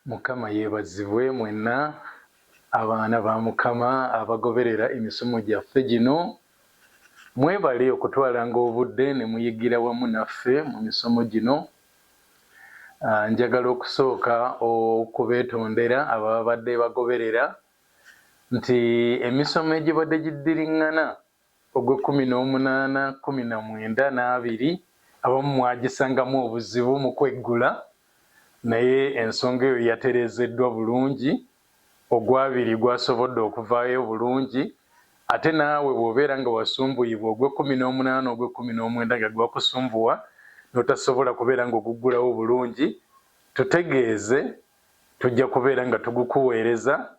Mukama yeebazibwe mwenna abaana ba Mukama abagoberera emisomo gyaffe gino. Mwebale okutwalanga obudde ne muyigira wamu naffe mu misomo gino. Njagala okusooka okubeetondera ababadde bagoberera nti emisomo egibadde giddiriŋŋana ogw'ekkumi n'omunaana, 19 n'abiri, abamu mwagisangamu obuzibu mu kweggula, naye ensonga eyo yatereezeddwa bulungi, ogw'abiri gwasobodde okuvaayo bulungi, ate naawe bw'obeera nga wasumbuyibwa ogw'ekkumi n'omunaana, ogw'ekkumi n'omwenda nga gwakusumbuwa n'otasobola kubeera ng'oguggulawo bulungi, tutegeeze, tujja kubeera nga tugukuweereza.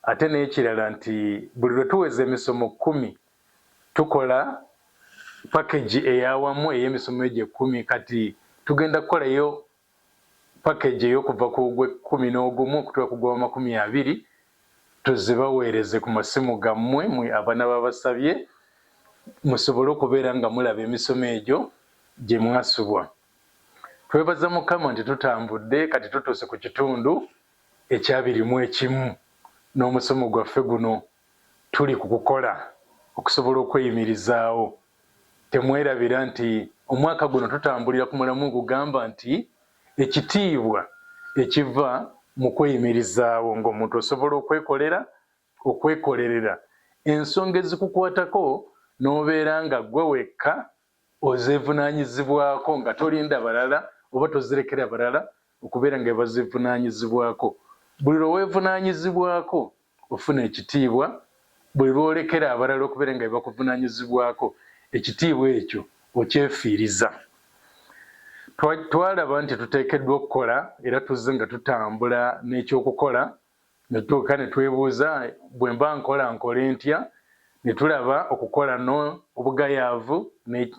Ate n'ekirala nti buli lwe tuweza emisomo 10, tukola package eyawamu ey'emisomo egyo 10. Kati tugenda kukolayo package ey'okuva ku gw'ekkumi n'ogumu okutuuka ku gw'amakumi abiri, tuzibaweereze ku masimu gammwe mwe abaana babasabye, musobole okubeera nga mulaba emisomo egyo gye mwasubwa. Twebaza Mukama nti tutambudde, kati tutuuse ku kitundu ekyabiri mu ekimu n'omusomo gwaffe guno. Tuli ku kukola okusobola okweyimirizaawo. Temwerabira nti omwaka guno tutambulira ku mulamu ogugamba nti ekitiibwa ekiva mu kweyimirizaawo, ng'omuntu osobola okwekolera, okwekolerera ensonga ezikukwatako, n'obeera nga ggwe wekka ozeevunaanyizibwako, nga tolinda balala oba tozirekera balala okubeera nga bazivunaanyizibwako. Buli lwe weevunaanyizibwako ofuna ekitiibwa. Buli lw'olekera abalala okubeera nga bebakuvunaanyizibwako, ekitiibwa ekyo okyefiiriza. Twalaba nti tuteekeddwa okukola, era tuzze nga tutambula n'ekyokukola, ne tutuuka ne twebuuza, bwe mba nkola nkole ntya? Ne tulaba okukola n'obugayaavu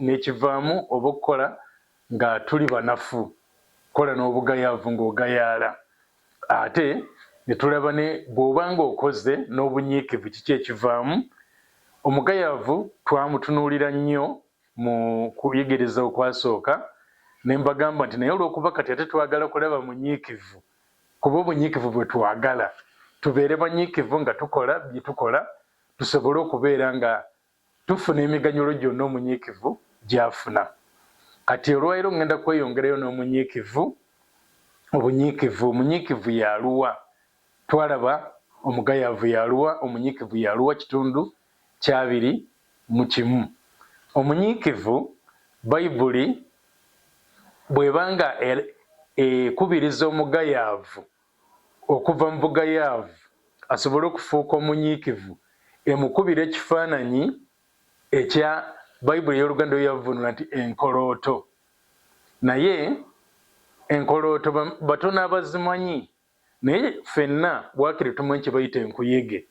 n'ekivaamu, oba okukola nga tuli banafu, kola n'obugayaavu ng'ogayaala. Ate ne tulaba ne bw'oba ng'okoze n'obunyiikivu, kiki ekivaamu? Omugayaavu twamutunuulira nnyo mu kuyigiriza okwasooka, ne mbagamba nti naye olw'okuba kati ate twagala kulaba munyiikivu, kuba obunyiikivu bwe twagala, tubeere banyiikivu nga tukola bye tukola, tusobole okubeera nga tufuna emiganyulo gyonna omunyiikivu gy'afuna. Kati olwaleero ngenda kweyongerayo n'omunyiikivu. Obunyiikivu, omunyiikivu y'aluwa? Twalaba omugayaavu y'aluwa, omunyiikivu y'aluwa? Kitundu kyabiri mu kimu. Omunyiikivu, Bayibuli bw'eba nga ekubiriza omugayaavu okuva mu bugayaavu asobole okufuuka omunyiikivu, emukubira ekifaananyi ekya Bayibuli ey'Oluganda oyo yavvuunula nti enkolooto. Naye enkolooto batono abazimanyi, naye ffenna waakiri tumanyi kye bayita enkuyege,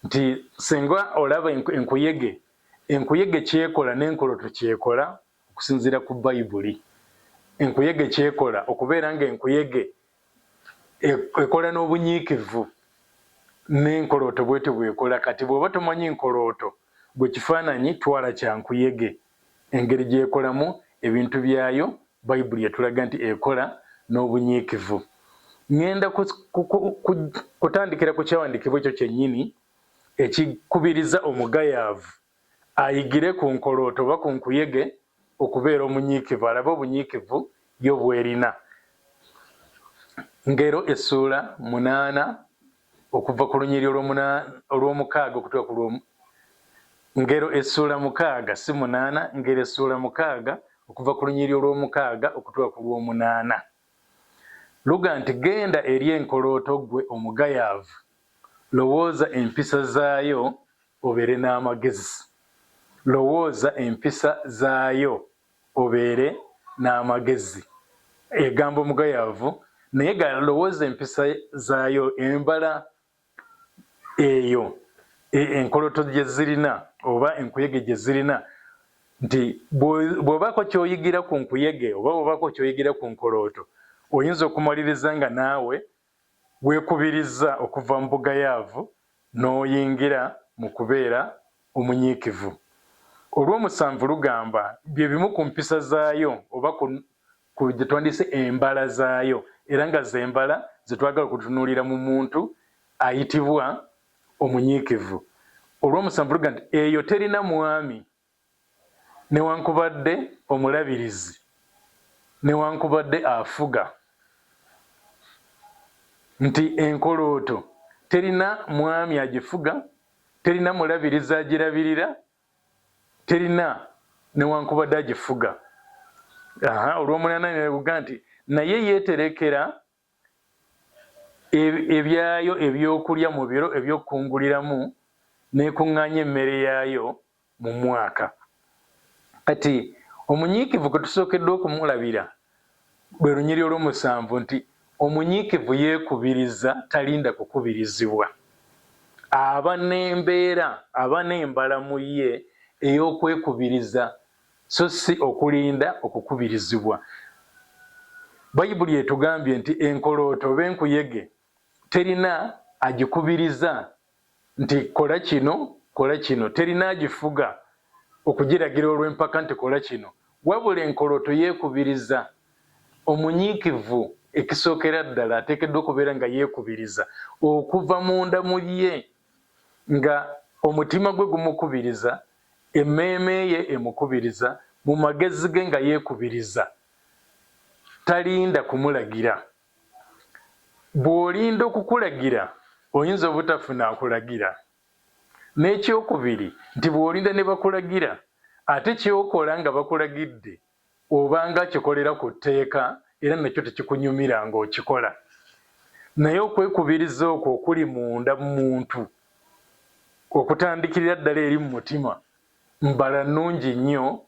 nti singa olaba enkuyege, enkuyege kyekola n'enkolooto kyekola. Okusinziira ku Bayibuli, enkuyege kyekola okubeera nga enkuyege ekola n'obunyiikivu, n'enkolooto bwetyo bwekola. Kati bw'oba tomanyi nkolooto, gwe kifaananyi twala kya nkuyege, engeri gy'ekolamu ebintu byayo. Bayibuli etulaga nti ekola n'obunyiikivu. Ŋŋenda kutandikira ku kyawandiikibwa ekyo kyennyini ekikubiriza omugayaavu ayigire ku nkolooto oba ku nkuyege okubeera omunyiikivu, alabe obunyiikivu yo bw'erina. Ngero essuula 8 okuva ku lunyiriri olw'omukaaga okutuuka ku lw'omu. Ngero essuula 6, si 8. Ngero essuula 6 okuva ku lunyiriri olw'omukaaga okutuuka ku lw'omunaana luga nti, "Genda eri enkolooto, ggwe omugayaavu, lowooza empisa zaayo obeere n'amagezi. Lowooza empisa zaayo obeere n'amagezi." Egamba omugayaavu naye lowooza empisa zaayo, embala eyo enkoloto gye zirina oba enkuyege gye zirina, nti bw'obaako ky'oyigira ku nkuyege oba bw'obaako ky'oyigira ku nkolooto, oyinza okumaliriza nga naawe weekubiriza okuva mu bugayaavu n'oyingira mu kubeera omunyiikivu. Olw'omusanvu lugamba bye bimu ku mpisa zaayo oba ku ku gye twandiyise embala zaayo, era nga z'embala ze twagala okutunuulira mu muntu ayitibwa omunyiikivu. Olw'omusanvu luga nti eyo terina mwami newankubadde omulabirizi newankubadde afuga, nti enkolooto terina mwami agifuga, terina mulabirizi agirabirira, terina newankubadde agifuga. Olw'omunaana nebuga nti naye yeeterekera ebyayo ebyokulya mu biro eby'okukunguliramu, n'ekuŋŋaanya emmere yaayo mu mwaka. Kati omunyiikivu kwe tusookedde okumulabira lwe lunyiriri olw'omusanvu nti omunyiikivu yeekubiriza, talinda kukubirizibwa. Aba n'embeera, aba n'embala mu ye ey'okwekubiriza so si okulinda okukubirizibwa. Bayibuli etugambye nti enkolooto oba enkuyege terina agikubiriza nti kola kino, kola kino, terina agifuga okugiragira olw'empaka nti kola kino, wabula enkolooto yeekubiriza. Omunyiikivu ekisookera ddala ateekeddwa okubeera nga yeekubiriza okuva munda mu ye, nga omutima gwe gumukubiriza, emmeeme ye emukubiriza, mu magezi ge nga yeekubiriza, talinda kumulagira. Bw'olinda okukulagira oyinza obutafuna akulagira. N'ekyokubiri nti bw'olinda ne bakulagira ate ky'okola nga bakulagidde obanga akikolera ku tteeka era nakyo tekikunyumira ng'okikola. Naye okwekubiriza okwo okuli munda mu muntu okutandikirira ddala eri mu mutima mbala nnungi nnyo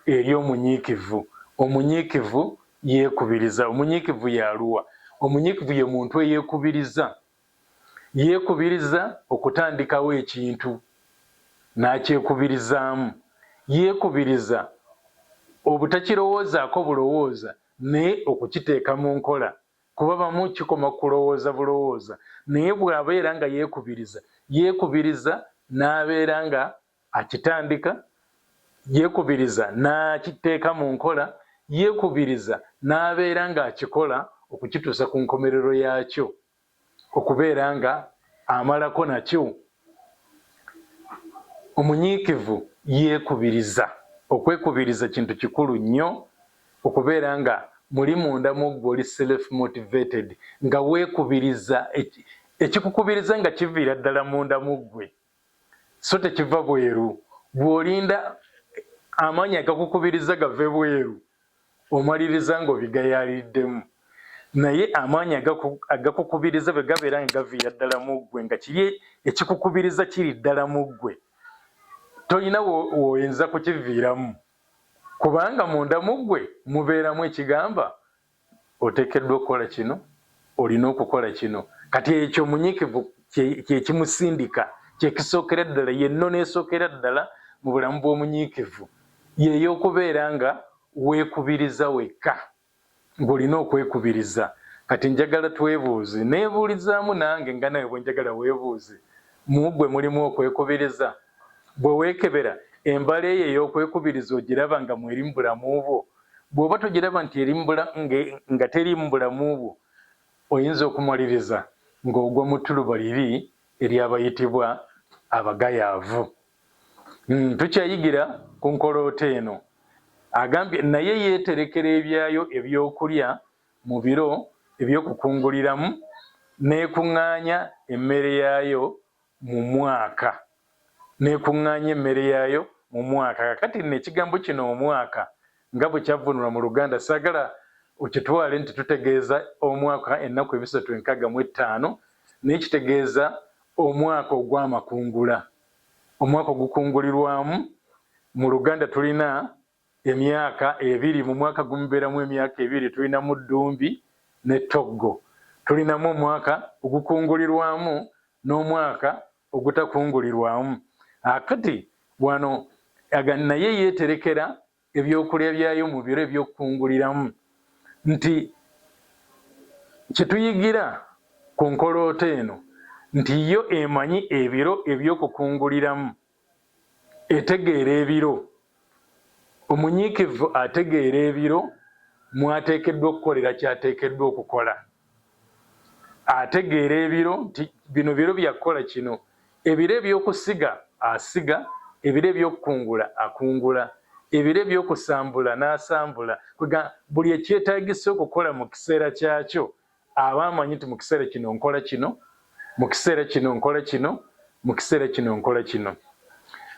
eri omunyiikivu. Omunyiikivu yeekubiriza. Omunyiikivu y'aluwa? Omunyiikivu ye muntu eyeekubiriza. Yeekubiriza okutandikawo ekintu n'akyekubirizaamu. Yeekubiriza obutakirowoozaako bulowooza naye okukiteeka mu nkola kuba bamu kikoma ku kulowooza bulowooza naye bw'abeera nga yeekubiriza, yeekubiriza n'abeera nga akitandika, yeekubiriza n'akiteeka mu nkola, yeekubiriza n'abeera ng'akikola okukituusa ku nkomerero yaakyo, okubeera nga amalako nakyo. Omunyiikivu yeekubiriza. Okwekubiriza kintu kikulu nnyo okubeera nga muli munda mu ggwe oli self motivated, nga weekubiriza, ekikukubiriza nga kiviira ddala munda mu ggwe. so tekiva bweru. Bw'olinda amaanyi agakukubiriza gave bweru, omaliriza ng'obigayaaliddemu. Naye amaanyi agakukubiriza bwe gabeera nga gaviira ddala mu ggwe, nga kiri ekikukubiriza kiri ddala mu ggwe, tolina w'oyinza kukiviiramu, kubanga munda mu ggwe mubeeramu ekigamba oteekeddwa okukola kino, olina okukola kino. Kati ekyo omunyiikivu kye kimusindika, kye kisookera ddala, ye nnono esookera ddala mu bulamu bw'omunyiikivu, y'ey'okubeera nga weekubiriza wekka, ng'olina okwekubiriza. Kati njagala twebuuze, neebuulizaamu nange nga nawe bwe njagala weebuuze, mu ggwe mulimu okwekubiriza? Bwe weekebera, embala eyo ey'okwekubiriza ogiraba nga mweri mu bulamu bwo? Bw'oba togiraba nti eri nga teri mu bulamu bwo, oyinza okumaliriza ng'ogwa mu ttuluba liri ery'abayitibwa abagayaavu. Tukyayigira ku nkolooto eno. Agambye naye yeeterekera ebyayo eby'okulya mu biro eby'okukunguliramu, n'ekuŋŋaanya emmere yaayo mu mwaka. N'ekuŋŋaanya emmere yaayo mu mwaka. Kaakati nno ekigambo kino omwaka nga bwe kyavvuunulwa mu Luganda saagala okitwale nti tutegeeza omwaka ennaku ebisatu enkaaga mu ettaano, naye kitegeeza omwaka ogw'amakungula, omwaka ogukungulirwamu. Mu Luganda tulina emyaka ebiri, mu mwaka gumu mubeeramu emyaka ebiri, tulinamu ddumbi ne ttoggo. Tulinamu omwaka ogukungulirwamu n'omwaka ogutakungulirwamu. Akati wano aga naye yeeterekera ebyokulya byayo mu biro eby'okukunguliramu nti kye tuyigira ku nkolooto eno nti yo emanyi ebiro eby'okukunguliramu. Etegeera ebiro. Omunyiikivu ategeera ebiro mwateekeddwa okukolera kyateekeddwa okukola. Ategeera ebiro nti bino biro bya kukola kino. Ebiro eby'okusiga asiga, ebiro eby'okukungula akungula, ebiro eby'okusambula n'asambula. Kwega buli ekyetaagisa okukola mu kiseera kyakyo aba amanyi nti mu kiseera kino nkola kino, mu kiseera kino nkola kino, mu kiseera kino nkola kino.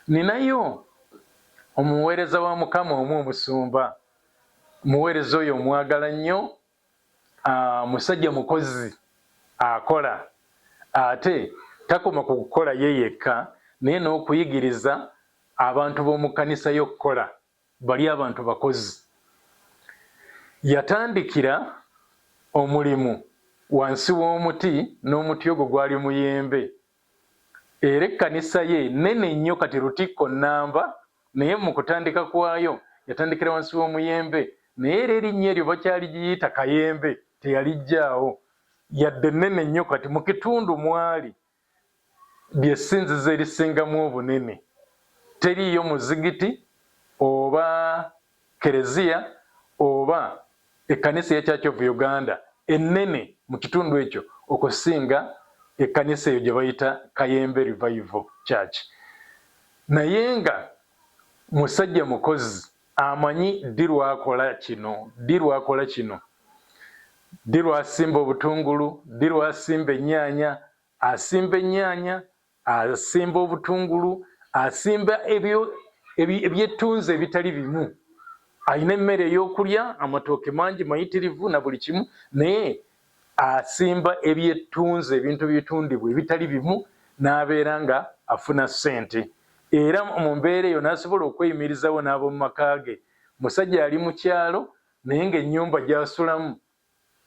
Ninayo omuweereza wa Mukama omu omusumba, omuweereza oyo omwagala nnyo, musajja mukozi akola ate takoma ku kukola ye yekka naye n'okuyigiriza abantu b'omu kkanisa ye okukola. Bali abantu bakozi. Yatandikira omulimu wansi w'omuti n'omuti ogwo gwali muyembe. Era ekkanisa ye nnene nnyo kati lutikko nnamba naye mu kutandika kwayo yatandikira wansi w'omuyembe naye era erinnya eryo bakyaligiyita Kayembe teyaliggyaawo yadde nnene nnyo kati mu kitundu mwali ly'essinzizo erisingamu obunene. Teriiyo muzigiti oba kereziya oba ekkanisa eya Church of Uganda ennene mu kitundu ekyo okusinga ekkanisa eyo gye bayita Kayembe Revival Church. Naye nga musajja mukozi amanyi ddi lw'akola kino, ddi lw'akola kino, ddi lw'asimba obutungulu, ddi lw'asimba ennyaanya, asimba ennyaanya, asimba obutungulu, asimba ebyettunzi ebitali bimu. Alina emmere ey'okulya, amatooke mangi mayitirivu na buli kimu, naye asimba ebyettunzi, ebintu ebitundibwa ebitali bimu n'abeera nga afuna ssente. Era mu mbeera eyo n'asobola okweyimirizawo n'ab'omu maka ge. Musajja ali mu kyalo naye ng'ennyumba gy'asulamu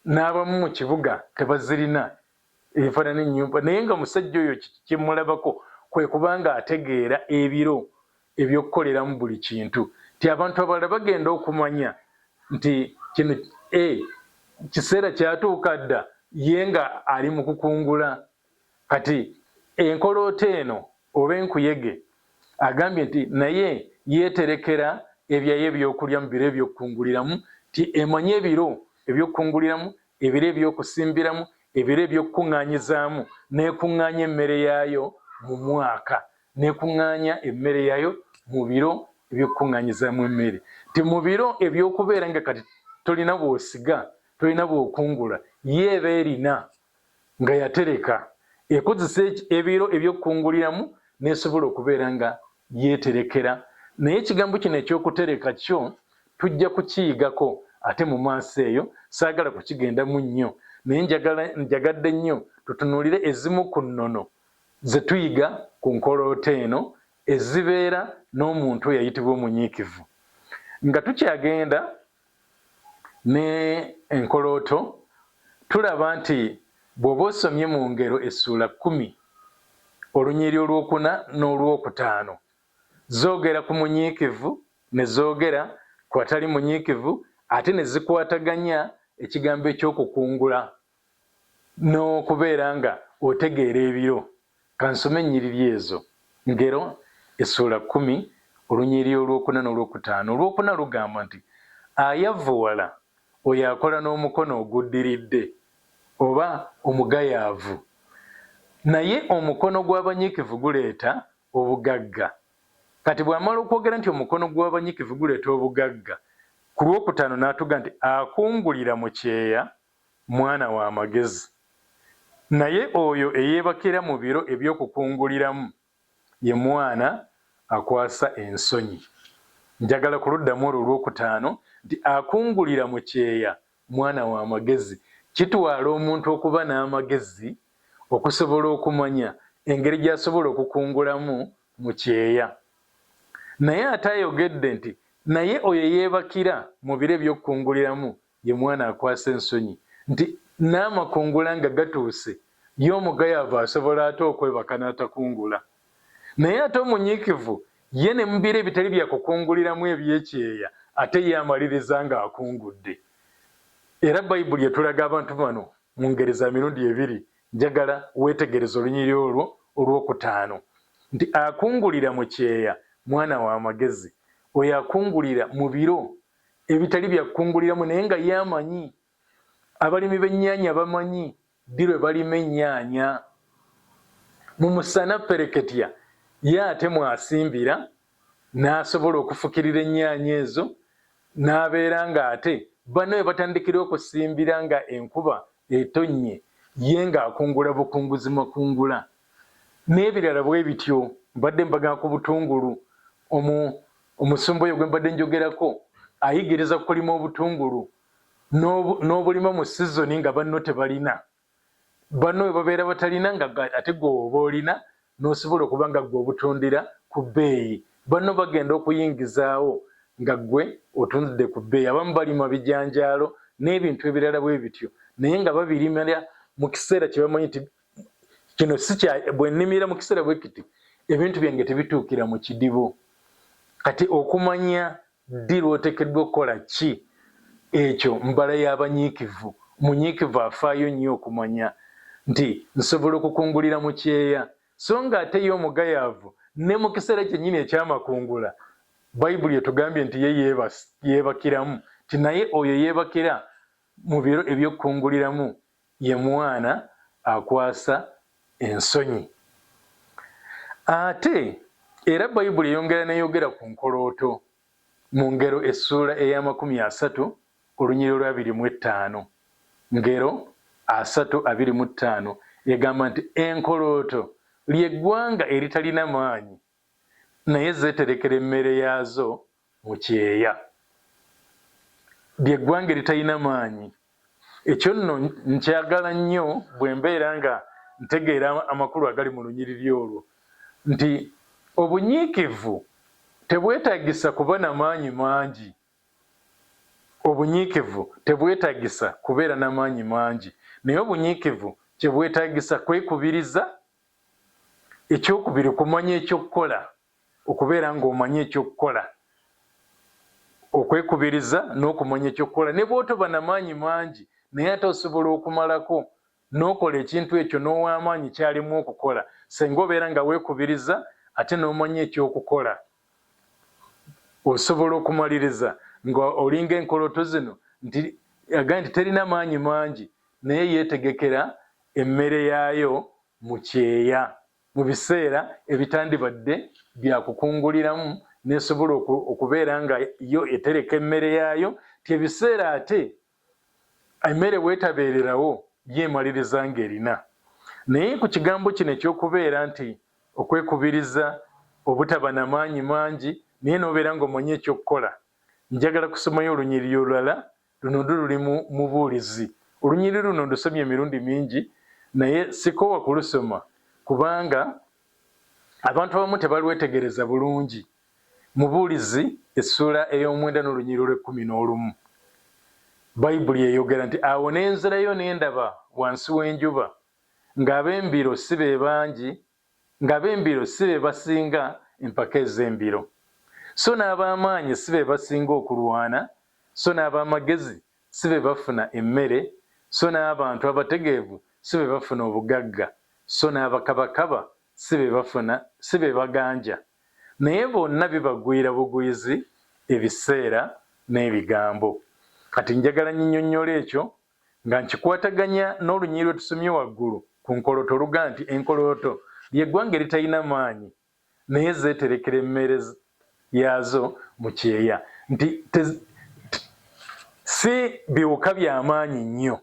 n'abamu mu kibuga tebazirina efaanana ennyumba naye nga musajja oyo kyemmulabako kwe kuba nga ategeera ebiro eby'okukoleramu buli kintu nti abantu abalala bagenda okumanya nti kino e kiseera kyatuuka dda ye nga ali mu kukungula. Kati enkolooto eno oba enkuyege agambye nti naye yeeterekera ebyayo ebyokulya mu biro eby'okukunguliramu nti emanyi ebiro eby'okukunguliramu, ebiro eby'okusimbiramu, ebiro eby'okukuŋŋaanyizaamu n'ekuŋŋaanya emmere yaayo mu mwaka n'ekuŋŋaanya emmere yaayo mu biro eby'okukuŋŋaanyizaamu emmere nti mu biro eby'okubeera nga kati tolina bw'osiga tolina bw'okungula ye eba erina nga yatereka ekozesa ebiro eby'okukunguliramu n'esobola okubeera nga yeeterekera. Naye ekigambo kino eky'okutereka kyo tujja kukiyigako ate mu maaso eyo, saagala kukigendamu nnyo, naye njagala, njagadde nnyo tutunuulire ezimu ku nnono ze tuyiga ku nkolooto eno ezibeera n'omuntu oyo ayitibwa omunyiikivu. Nga tukyagenda ne enkolooto, tulaba nti bw'oba osomye mu Ngero essuula kkumi olunyiriri olwokuna n'olwokutaano, zoogera ku munyiikivu ne zoogera ku atali munyiikivu ate ne zikwataganya ekigambo eky'okukungula n'okubeera nga otegeera ebiro. Ka nsome ennyiriri ezo. Ngero essuula kkumi, olunyiriri olwokuna n'olwokutaano. Olwokuna lugamba nti, Ayavuwala oyo akola n'omukono oguddiridde, oba omugayaavu, naye omukono gw'abanyiikivu guleeta obugagga. Kati bw'amala okwogera nti omukono gw'abanyiikivu guleeta obugagga, ku lwokutaano n'atuga nti, Akungulira mu kyeya mwana wa magezi, naye oyo eyeebakira mu biro eby'okukunguliramu ye mwana akwasa ensonyi. Njagala kuluddamu olwo olwokutaano nti akungulira mu kyeya mwana wa magezi. Kitwala omuntu okuba n'amagezi okusobola okumanya engeri gy'asobola okukungulamu mu kyeya. Naye ate ayogedde nti naye oyo eyeebakira mu biro eby'okukunguliramu ye mwana akwasa ensonyi nti n'amakungula nga gatuuse ye omugayaavu asobola ate okwebaka n'atakungula. Naye ate omunyiikivu ye ne mu biro ebitali bya kukunguliramu eby'ekyeya ate ye amaliriza ng'akungudde. Era Bayibuli etulaga abantu bano mu ngeri za mirundi ebiri. Njagala weetegereze olunyiriri olwo olwokutaano nti akungulira mu kyeya mwana wa magezi, oyo akungulira mu biro. ebitali bya kukunguliramu naye nga ye amanyi. Abalimi b'ennyaanya bamanyi ddi lwe balima ennyaanya. Mu musana ppereketya ye ate mw'asimbira n'asobola okufukirira ennyaanya ezo n'abeera ng'ate banne we batandikira okusimbira nga enkuba etonnye ye ng'akungula bukunguzi makungula. N'ebirala bwe bityo. Mbadde mbagamba ku butungulu, omu, omusumba oyo gwe mbadde njogerako ayigiriza kulima obutungulu n'obulima mu sizoni nga banno tebalina. Banno bwe babeera batalina nga ate gwe oba olina n'osobola okuba nga gwe obutundira ku bbeeyi. Banno bagenda okuyingizaawo nga ggwe otundidde ku bbeeyi. Abamu balima bijanjaalo n'ebintu ebirala bwe bityo naye nga babirimira mu kiseera kye bamanyi nti kino si kya bwe nnimira mu kiseera bwe kiti ebintu byange tebituukira mu kidibo. Kati okumanya ddi lw'oteekeddwa okukola ki ekyo mbala y'abanyiikivu. Omunyiikivu afaayo nnyo okumanya nti nsobola okukungulira mu kyeya so ng'ate ye omugayaavu ne mu kiseera kyennyini eky'amakungula Bayibuli etugambye nti ye yeebakiramu nti naye oyo yeebakira mu biro eby'okukunguliramu ye mwana akwasa ensonyi. Ate era Bayibuli eyongera n'eyogera ku nkolooto mu Ngero essuula ey'amakumi asatu olunyiriri olw'abiri mu ettaano. Ngero asatu abiri mu ttaano egamba nti enkolooto lye ggwanga eritalina maanyi naye zeeterekera emmere yaazo mu kyeya. Lye ggwanga eritalina maanyi. Ekyo nno nkyagala nnyo bwe mbeera nga ntegeera amakulu agali mu lunyiriri olwo nti obunyiikivu tebwetaagisa kuba na maanyi mangi. Obunyiikivu tebwetaagisa kubeera na maanyi mangi, naye obunyiikivu kye bwetaagisa kwekubiriza, ekyokubiri kumanya eky'okukola. Okubeera ng'omanyi eky'okukola, okwekubiriza n'okumanya eky'okukola ne bw'otoba na maanyi mangi naye ate osobola okumalako n'okola ekintu ekyo n'ow'amaanyi ky'alemwa okukola singa obeera nga weekubiriza ate n'omanya eky'okukola. Osobola okumaliriza nga olinga enkoloto zino nti agambye nti terina maanyi mangi naye yeetegekera emmere yaayo mu kyeya. Mu biseera ebitandibadde bya kukunguliramu n'esobola okubeera nga yo etereka emmere yaayo nti ebiseera ate emmere weetabeererawo yo emaliriza ng'erina. Naye ku kigambo kino eky'okubeera nti okwekubiriza obutaba na maanyi mangi naye n'obeera ng'omanyi eky'okukola, njagala kusomayo olunyiriri olulala. Luno ddu luli mu Mubuulizi. Olunyiriri luno ndusomye emirundi mingi, naye sikoowa kulusoma kubanga abantu abamu tebalwetegereza bulungi. Mubuulizi essuula ey'omwenda n'olunyiriri olw'ekkumi n'olumu. Bayibuli eyogera nti, Awo ne nzirayo ne ndaba wansi w'enjuba, ng'ab'embiro si be bangi, Ng'ab'embiro si be basinga empaka ez'embiro, so n'ab'amaanyi si be basinga okulwana, so n'ab'amagezi si be bafuna emmere, so n'abantu abategeevu si be bafuna obugagga, so n'abakabakaba si be bafuna, si be baganja. Naye bonna bibagwira bugwizi ebiseera n'ebigambo. Kati njagala nyinyonnyole ekyo Nga nkikwataganya n'olunyiriri lwe tusomye waggulu ku nkolooto olugamba nti enkolooto ly'eggwanga eritalina maanyi naye zeeterekera emmere yaazo mu kyeya nti si biwuka bya maanyi nnyo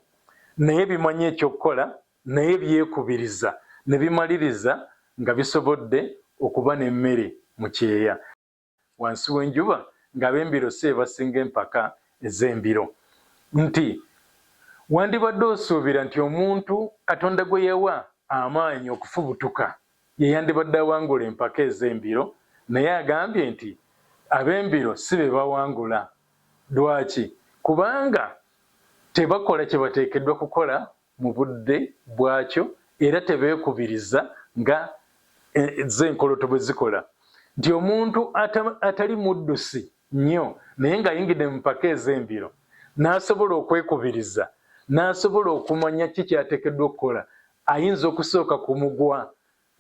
naye bimanyi eky'okukola naye byekubiriza ne bimaliriza nga bisobodde okuba n'emmere mu kyeya. Wansi w'enjuba ng'ab'embiro si be basinga empaka ez'embiro. Nti wandibadde osuubira nti omuntu Katonda gwe yawa amaanyi okufubutuka ye yandibadde awangula empaka ez'embiro, naye agambye nti ab'embiro si be bawangula. Lwaki? Kubanga tebakola kye bateekeddwa kukola mu budde bwakyo era tebeekubiriza nga eh, zo enkoloto bwe zikola nti omuntu atali muddusi nnyo naye ng'ayingidde mu mpaka ez'embiro n'asobola okwekubiriza n'asobola okumanya ki kyateekeddwa okukola ayinza okusooka ku mugwa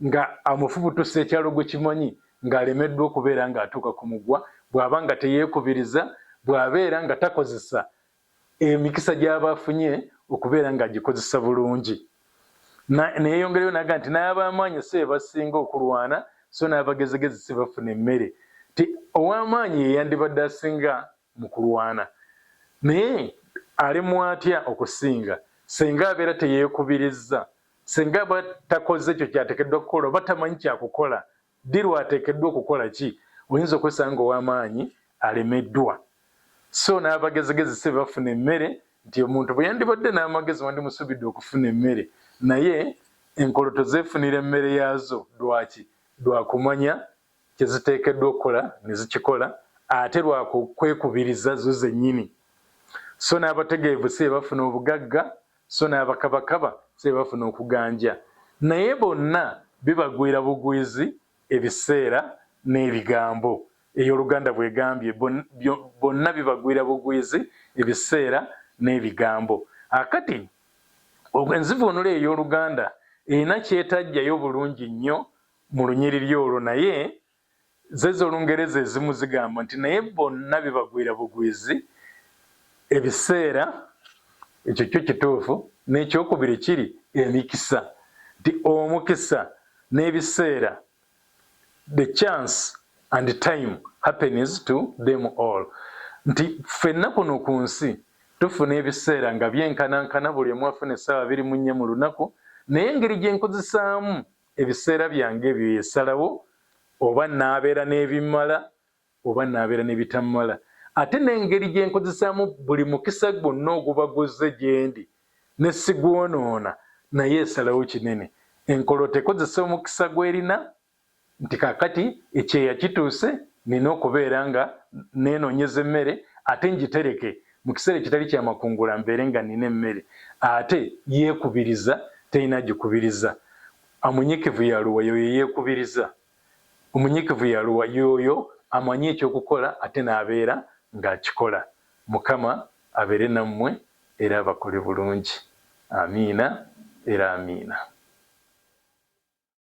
nga amufubutusa ekyalo gwe kimanyi ng'alemeddwa okubeera ng'atuuka ku mugwa bw'aba nga teyeekubiriza. bw'abeera nga takozesa emikisa gy'aba afunye okubeera ng'agikozesa bulungi. Neyeyongerayo naga nti n'ab'amaanyi si be basinga okulwana, so n'abagezigezi si bafuna emmere. Ti ow'amaanyi ye yandibadde asinga mu kulwana, naye alemwa atya okusinga singa abeera teyeekubirizza, singa aba takoze ekyo kyateekeddwa kukola oba tamanyi kyakukola, ddi lw'ateekeddwa okukola ki, oyinza okwesanga ng'ow'amaanyi alemeddwa. So n'abagezigezi si bafuna emmere, nti omuntu bwe yandibadde n'amagezi wandimusuubidde okufuna emmere, naye enkoloto zeefunira emmere yaazo. Lwaki? Lwa kumanya kye ziteekeddwa okukola ne zikikola, ate lwa kwekubiriza zo zennyini. So n'abategeevu si be bafuna obugagga, so n'abakabakaba si be bafuna okuganja, naye bonna bibagwira bugwizi ebiseera n'ebigambo. Ey'oluganda bw'egambye, bonna bibagwira bugwizi ebiseera n'ebigambo. Akati enzivuunula ey'oluganda erina kyetajjayo bulungi nnyo mu lunyiriri olwo, naye zo ez'Olungereza ezimu zigamba nti naye bonna bibagwira bugwizi ebiseera, ekyo kyo kituufu, n'ekyokubiri kiri emikisa, nti omukisa n'ebiseera, the chance and time happens to them all, nti ffenna kuno ku nsi tufuna ebiseera nga byenkanankana, buli omu afuna essaawa 24 mu lunaku, naye engeri gye nkozesaamu ebiseera byange ebyo yesalawo oba naabeera n'ebimmala oba naabeera n'ebitammala, ate n'engeri gye nkozesaamu buli mukisa gwonna oguba guzze gye ndi ne sigwonoona naye esalawo kinene. Enkolo tekozesa omukisa gw'erina nti kaakati ekyeya kituuse nina okubeera nga neenoonyeza emmere ate ngitereke mu kiseera ekitali kya makungula mbeere nga nina emmere, ate yeekubiriza terina agikubiriza. Amunyikivu yaluwa? Y'oyo eyeekubiriza. Omunyiikivu yaluwa? Y'oyo amanyi eky'okukola ate n'abeera ng'akikola. Mukama abeere nammwe era abakole bulungi. Amiina era amiina.